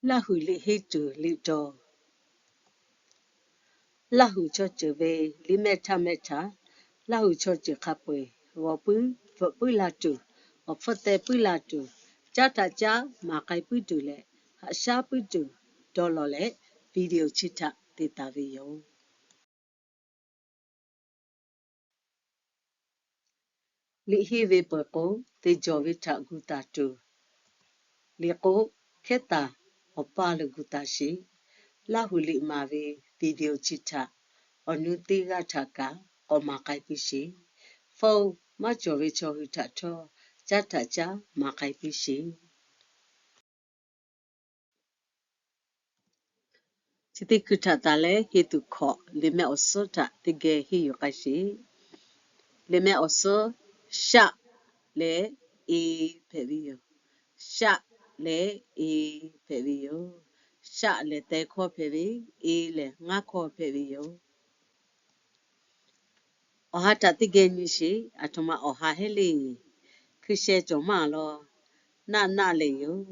Laˇ huˍ liꞈ henˇ tuˬ liꞈ dawˬ. Laˇ huˍ chaw ceuˬ ve liꞈ mehˆ htaˇ mehˆ htaꞈ, Laˇ huˍ chaw ceuˬ hk'a peu-eˬ g'awˬ puiˉ bvuhꞈ puiˉ la tuˬ, awˬ hpfuhˇ teh puiˉ la tuˬ, caˉ htaꞈ caˉ maˍ k'ai puiˉ tuˬ leh, haꞈ shaˉ puiˉ tuˬ dawˇ lawˬ leh, video chi htaꞈ te taˍ ve yoˬ. Liꞈ henˇ ve peuˬ k'o, te jawˬ ve htaꞈ gu taˍ tuˬ, liꞈ k'o hkehˉ taˍ awˬ paˇ lo gu taˍ sheˍ. Laˇ huˍ liꞈ maˍ ve video chi htaꞈ awˬ nu teˇ g'aˇ htaꞈ kaꞈ k'awꞈ maˍ k'ai piˇ sheˍ. Phone maˇ cawˬ ve chaw hui htaꞈ htawˇ, caˉ htaꞈ caˉ maˍ k'ai piˇ sheˍ. Chi teˇ hkui htaꞈ taˍ leh, henˇ tuˬ hkawꞈ liꞈ mehˆ awˬ suhˉ htaꞈ teˇ geh henˇ yuˬ k'ai sheˍ. Liꞈ mehˆ awˬ suhˉ, shaˆ leh e hpehꞈ ve yoˬ. Shaˆ leh e hpehꞈ ve yoˬ. Shaˆ lehˬ teh hkawˇ hpehꞈ ve, e lehˬ ngaˇ hkawˇ hpehꞈ ve yoˬ. Awˬ ha htaꞈ teˇ geh nyi sheˍ. Aˬ htoꞈ ma awˬ ha hehˉ le. Hkui sheh cawˬ maˇ law. Naˆ naˆ lehˬ yoˬ.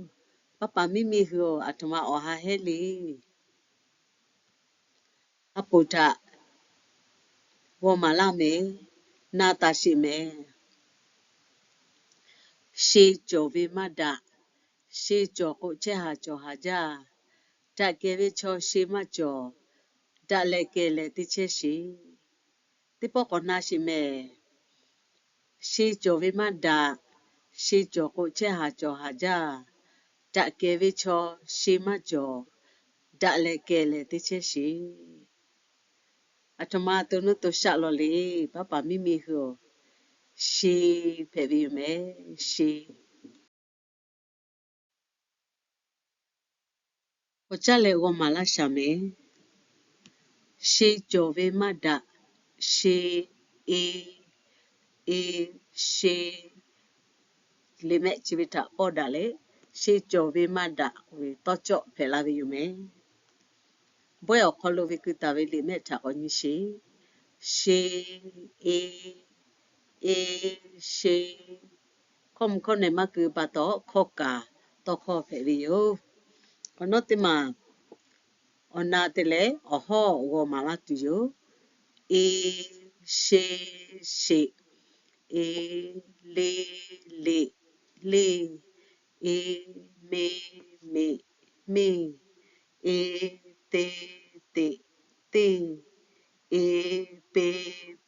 Paˉ paˍ miˇ miˇ hui-oˬ, aˬ htoꞈ ma awˬ ha hehˉ le. A poˍ htaꞈ g'aw maˍ laˇ mehˍ. Na taˍ sheˍ mehˍ. She cawˬ ve maˇ daꞈ. She cawˬ k'o, chehˇ haˍ cawˬ haˍ jaˇ. Daꞈ kehˬ ve chaw she maˇ cawˬ. Daꞈ leh kehˬ leh teˇ chehˇ sheˍ. Teˇ pawˆ k'awꞈ na sheˍ mehˍ. She cawˬ ve maˇ daꞈ. She cawˬ k'o, chehˇ haˍ cawˬ haˍ jaˇ. Daꞈ kehˬ ve chaw she maˇ cawˬ. Daꞈ leh kehˬ leh teˇ chehˇ sheˍ. Aˬ htoꞈ ma to nuˇ to shaˆ law le, paˉ paˍ miˇ miˇ hui-oˬ, she hpehꞈ ve yoˬ mehˍ, she. Awˬ caˉ leh g'aw maˍ laˇ shaˍ mehˍ. She cawˬ ve maˇ daꞈ, she, e, e, she. Liꞈ mehˆ chi ve htaꞈ pawˇ daꞈ leh, she cawˬ ve maˇ daꞈ k'oˆ ve tawˇ cawˆ hpehꞈ la ve yoˬ mehˍ. Bawehˇ awˬ hk'aw lo ve keu taˍ ve liꞈ mehˆ htaꞈ k'awꞈ nyi sheˍ. She, e, e, she. Hkawˇ mvuh hkawˇ nehˬ maˇ keu pa taw, hkawˇ kaˍ tawˇ hkawˇ hpehꞈ ve yoˬ. K'awꞈ nawˉ teˇ maˬ awˬ na te leh awˬ hawˉ g'aw maˍ laˇ tuˬ yoˬ. E, she, sheˍ. E, le, leꞈ, leˇ. E, me, meꞈ, meˇ. E, te, teꞈ, teˇ. E, pe,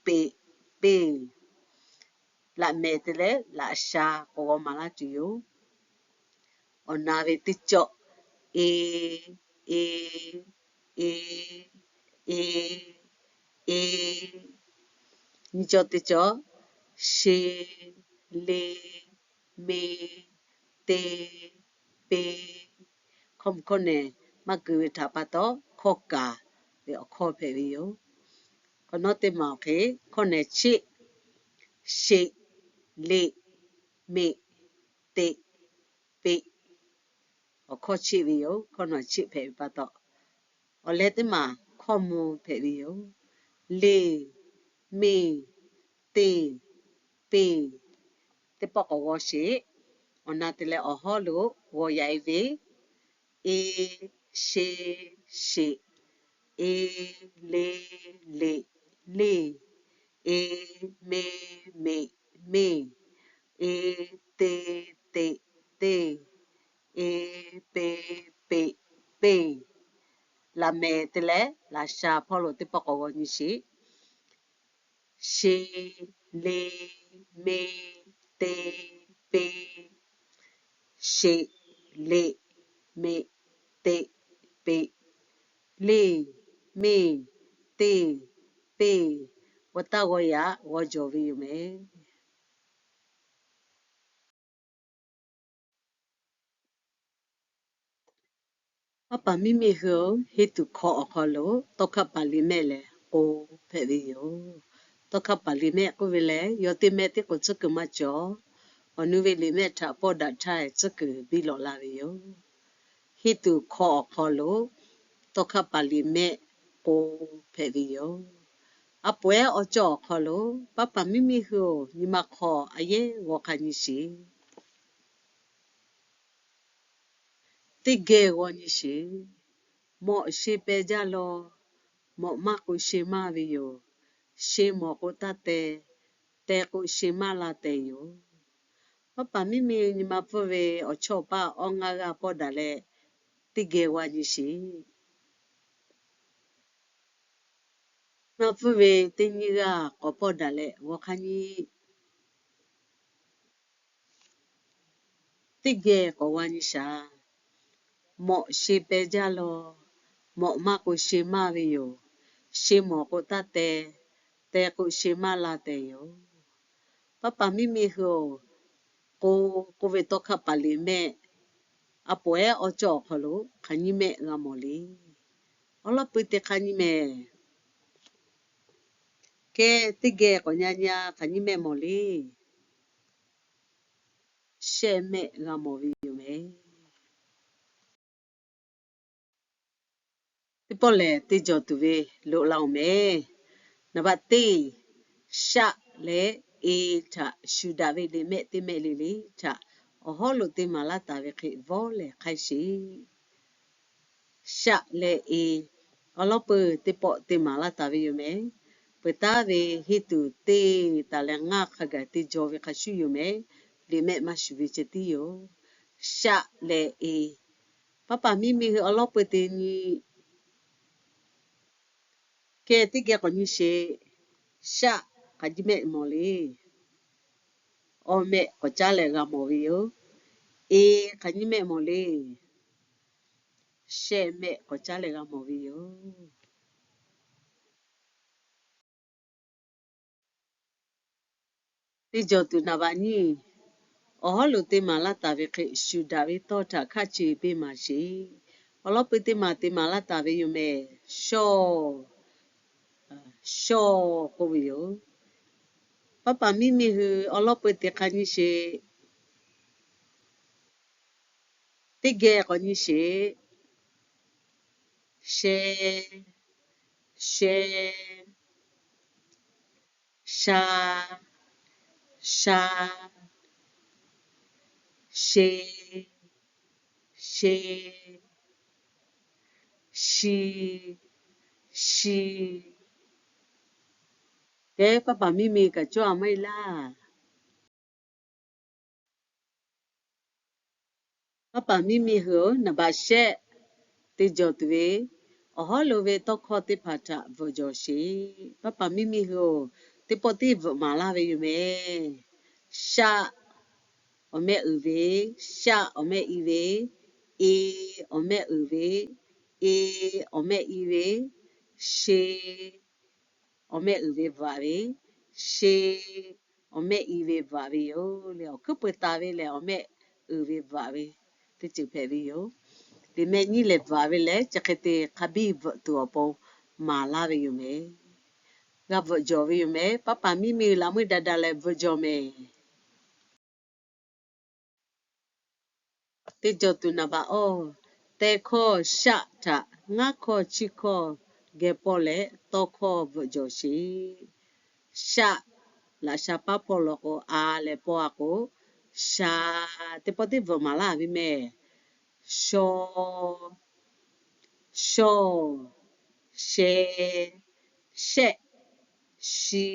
peꞈ, peˇ. Laꞈ mehˍ te leh laꞈ sha k'awꞈ g'aw maˍ laˇ tuˬ yoˬ. Awˬ na ve teˇ cawˆ, e, e, e, e, e. Nyiˇ cawˇ teˇ cawˇ, she, le, me, te, pe. Hkawˇ mvuh hkawˇ nehˬ maˇ keu ve htaꞈ pa taw, hkawˇ kaˍ ve awˬ hkawˇ hpehꞈ ve yoˬ. K'awꞈ nawˉ teˇ maˬ awˬ hk'e, hkawˇ nehˬ chiˆ, sheꞈ, leꞈ, meꞈ, teꞈ, peꞈ. Awˬ hkawˇ chiˆ ve yoˬ. Hkawˇ nehˬ chiˆ hpehꞈ ve pa taw, awˬ leh teˇ maˬ hkawˇ mvuh hpehꞈ ve yoˬ. Leˇ, meˇ, teˇ, peˇ. Teˇ pawˆ k'awꞈ g'aw sheˍ. Awˬ na te leh awˬ hawˉ lo g'aw yaꞈ e ve, e, she, sheꞈ. E, le, leꞈ, leˇ. E, me, meꞈ, meˇ. E, te, teꞈ, teˇ. E, pe, peꞈ, peˇ. Laꞈ mehˍ te leh laꞈ sha hpawˇ lo teˇ pawˆ k'awꞈ g'aw nyi sheˍ. She, le, me, te, pe. Sheꞈ, leꞈ, meꞈ, teꞈ, peꞈ. Leˇ, meˇ, teˇ, peˇ. G'aw taˇ g'aw yaꞈ g'aw jawˬ ve yoˬ mehˍ. Paˉ paˍ miˇ miˇ hui-oˬ, henˇ tuˬ hkawꞈ awˬ hk'aw lo tawˇ hkaˆ paˍ liꞈ mehˆ lehˬ k'o hpehꞈ ve yoˬ. Tawˇ hkaˆ paˍ liꞈ mehˆ k'oˆ ve lehˬ, yawˇ teˇ mehˆ teˇ k'o tcuhˉ kuiˬ maˇ cawˬ. Awˬ nu ve liꞈ mehˆ htaꞈ pawˇ daꞈ htaˇ, tcuhˉ kuiˬ biˇ lawꞈ la ve yoˬ. Henˇ tuˬ hkawꞈ awˬ hk'aw lo tawˇ hkaˆ paˍ liꞈ mehˆ k'o hpehꞈ ve yoˬ. A poˍ ehˉ awˬ cawˇ awˬ hk'aw lo, paˉ paˍ miˇ miˇ hui-oˬ, nyi ma hk'aw a yehˉ g'aw hk'a nyi sheˍ. Teˇ geh g'aw nyi sheˍ. Mawꞈ she peh jaˇ law, mawꞈ maˇ k'o she maˇ ve yoˬ. She mawˬ k'o taˇ teh, teh k'o she maˇ la tehˬ yoˬ. Paˉ paˍ miˇ miˇ nyi ma pfuhˇ ve awˬ chawˇ paˆ awˇ ngaˇ g'aˇ pawˆ daꞈ leh, teˇ geh g'aw nyi sheˍ. Nyi ma pfuhˇ ve teˇ nyiˇ g'aˇ k'awꞈ pawˆ daꞈ leh g'aw hk'aˇ nyi. Teˇ geh k'awꞈ g'aw nyi shaˍ. Mawꞈ she peh jaˇ law, mawꞈ maˇ k'o she maˇ ve yoˬ. She mawˬ k'o taˇ teh, teh k'o she maˇ la tehˬ yoˬ. Paˉ paˍ miˇ miˇ hui-oˬ, k'o, k'oˆ ve tawˇ hkawˇ paˍ liꞈ mehˆ, a poˍ ehˉ awˬ cawˬ awˬ hk'aw lo hk'aˬ nyiˇ mehˆ g'a mawˬ le. Awˬ lawn pui teˇ hk'aˇ nyiˇ mehˆ. Kehˬ teˇ geh k'awꞈ nyi nyi hk'aˬ nyiˇ mehˆ mawˬ le. Shehˆ mehˆ g'a mawˬ ve yoˬ mehˍ. Teˇ pawˆ lehˬ, teˇ jawˬ tuˬ ve loꞈ la-oˬ mehˍ. Naˍ baˆ teˇ, shaˆ leh e htaꞈ shuˍ daꞈ ve liꞈ mehˆ teˇ mehˆ le le htaꞈ awˬ hawˉ lo te maˍ laˇ taˍ ve hk'e vawˇ lehˬ hk'aiˇ sheˍ. Shaˆ leh e, awˬ lawn peuˬ teˇ pawˆ te maˍ laˇ taˍ ve yoˬ mehˍ. Peuˬ taˍ ve henˇ tuˬ teˇ taˍ leh ngaˇ hk'a gaˬ te jaw ve hk'a shuˍ yoˬ mehˍ. Liꞈ mehˆ maˇ shuˍ ve ceh tiˉ yoˬ. Shaˆ leh e, paˉ paˍ miˇ miˇ hui awˬ lawn peuˬ te nyi. Kehˬ teˇ geh k'awꞈ nyi sheˍ. Shaˆ hk'aˬ nyiˇ mehˆ mawˬ le. Awˇ mehˆ k'awꞈ caˉ leh g'a mawˬ ve yoˬ. E hk'aˬ nyiˇ mehˆ mawˬ le. Shehˆ mehˆ k'awꞈ caˉ leh g'a mawˬ ve yoˬ. Teˇ jawˬ tuˬ naˍ baˆ nyiˇ, awˬ hawˉ lo te maˍ laˇ taˍ ve hk'e shuˍ daꞈ ve tawˇ htaꞈ hkaˆ ce piˇ maˍ sheˍ. Awˬ lawn peuˬ teˇ maˬ te maˍ laˇ taˍ ve yoˬ mehˍ. Shaw, shaw k'oˆ ve yoˬ. Paˉ paˍ miˇ miˇ hui awˬ lawn peuˬ te hk'a nyi sheˍ. Teˇ geh k'awꞈ nyi sheˍ. She, she, sha, sha, she, she, shi, shi. Kehˬ paˉ paˍ miˇ miˇ kaꞈ cawˇ a maˇ heˆ laˇ. Paˉ paˍ miˇ miˇ hui-oˬ, naˍ baˆ shehˆ te jawˬ tuˬ ve awˬ hawˉ lo ve tawˇ hkawˇ teˇ hpaˍ htaꞈ bvuhꞈ jawˬ sheˍ. Paˉ paˍ miˇ miˇ hui-oˬ, teˇ pawˆ teˇ bvuhꞈ maˍ laˇ ve yoˬ mehˍ. Shaˆ, awˬ mehˆ uiˍ ve, shaˆ awˬ mehˆ i ve, e, awˬ mehˆ uiˍ ve, e, awˬ mehˆ i ve, she, awˬ mehˆ uiˍ ve bvuhꞈ ve, she, awˬ mehˆ i ve bvuhꞈ ve yoˬ le. Awˬ hkuiˉ peuˬ taˍ ve lehˬ, awˬ mehˆ uiˍ ve bvuhꞈ ve teˇ ceuˬ hpehꞈ ve yoˬ. Liꞈ mehˆ nyiˇ lehˬ bvuhꞈ ve lehˬ, chi hk'e te hk'a biˇ bvuhꞈ tuˬ awˬ pon maˍ laˇ ve yoˬ mehˍ. G'a bvuhꞈ jawˬ ve yoˬ mehˍ. Paˉ paˍ miˇ miˇ laꞈ meuˇ daꞈ daꞈ leh bvuhꞈ jawˬ mehˍ. Teˇ jawˬ tuˬ naˍ baˆ awˇ, teh hkawˇ shaˆ htaꞈ ngaˉ hkawˇ chiˇ hkawˇ geh pawˆ leh tawˇ hkawˇ bvuhꞈ jawˬ sheˍ. Shaˆ, laꞈ sha paˉ hpawˇ law k'o, a leh pawˇ a k'o, sha, teˇ pawˆ teˇ bvuhꞈ maˍ laˇ ve mehˍ. Shaw, shaw, she, shehˆ, shi,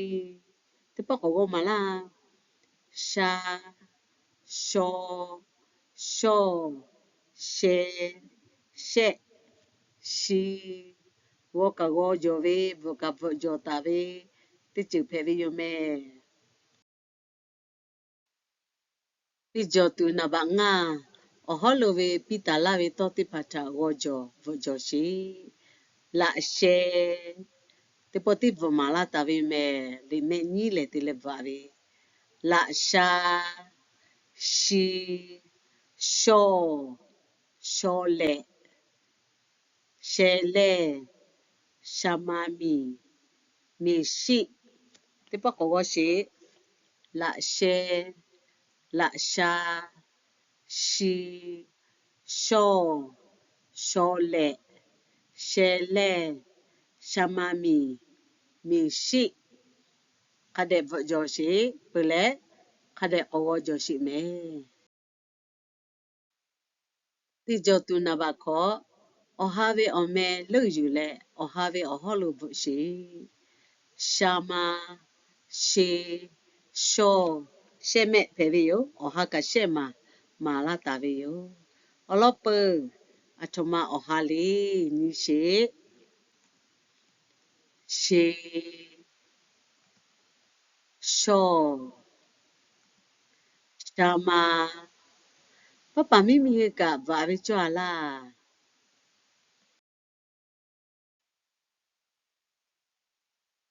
teˇ pawˆ k'awꞈ g'awˇ maˍ laˇ. Sha, shaw, shaw, she, shehˆ, shi, g'awˇ kaꞈ g'awˇ jawˬ ve, bvuhꞈ kaꞈ bvuhꞈ jawˬ taˍ ve teˇ ceuˬ hpehꞈ ve yoˬ mehˍ. Teˇ jawˬ tuˬ naˍ baˆ ngaˇ, awˬ hawˉ lo ve piˇ taˍ laˇ ve tawˇ teˇ hpaˍ htaꞈ g'awˇ jawˬ bvuhꞈ jawˬ sheˍ. Laꞈ sheh, teˇ pawˆ teˇ bvuhꞈ maˍ laˇ taˍ ve mehˍ. Liꞈ mehˆ nyiˇ lehˬ te leh bvuhꞈ ve, laꞈ sha, shi, shaw, shaw lehꞈ, sheh lehˇ, sha ma miˬ, miˬ shiˆ. Teˇ pawˆ k'awꞈ g'awˇ sheˍ. Laꞈ sheh, laꞈ sha, shi, shaw, shaw lehꞈ, sheh lehˇ, sha ma miˬ, miˬ shiˆ. Hk'a dehꞈ bvuhꞈ jawˬ sheˍ peuˬ leh, hk'a dehꞈ k'awꞈ g'awˇ jawˬ sheˍ mehˍ. Teˇ jaw tuˬ naˍ baꞈ hkawꞈ, awˬ ha ve awˬ meh leuˆ yuˬ leh, awˬ ha ve awˬ hawˉ lo bvuhꞈ sheˍ. Sha ma, she, shaw, shehˆ mehˆ hpehꞈ ve yoˬ. Awˬ ha kaꞈ shehˆ maˬ maˍ laˇ taˍ ve yoˬ. Awˬ lawn peuˬ, aˬ htoꞈ ma awˬ ha le nyi sheˍ. She, shaw, sha ma. Paˉ paˍ miˇ miˇ hui kaꞈ bvuhꞈ ve cawˇ a laˇ.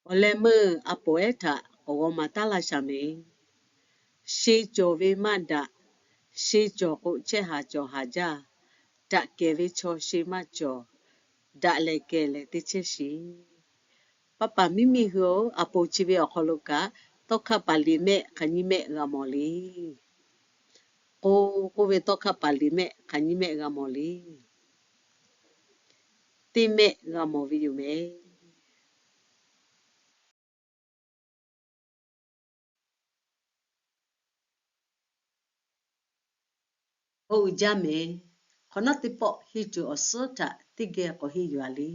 Awˬ leh meuˇ a poˍ ehˉ htaꞈ awˬ g'aw maˍ taˉ laˇ shaˍ mehˍ. She cawˬ ve maˇ daꞈ, she cawˬ k'o chehˇ haˍ cawˬ haˍ jaˇ. Daꞈ kehˬ ve chaw she maˇ cawˬ, daꞈ lehˬ kehˬ lehˬ teˇ chehˇ sheˍ. Paˉ paˍ miˇ miˇ hui-oˬ, a poˍ chi ve awˬ hk'aw lo kaꞈ tawˇ hkaˆ paˍ liꞈ mehˆ hk'aˬ nyiˇ mehˆ g'a mawˬ le. K'o, k'oˆ ve tawˇ hkaˆ paˍ liꞈ mehˆ hk'aˬ nyiˇ mehˆ g'a mawˬ le. Teˇ mehˆ g'a mawˬ ve yoˬ mehˍ. Oˇ uiˍ jaˇ mehˍ. Hk'awꞈ nawˉ teˇ pawˆ henˇ tuˬ awˬ suhˉ htaꞈ teˇ geh k'awꞈ henˇ yuˬ a le.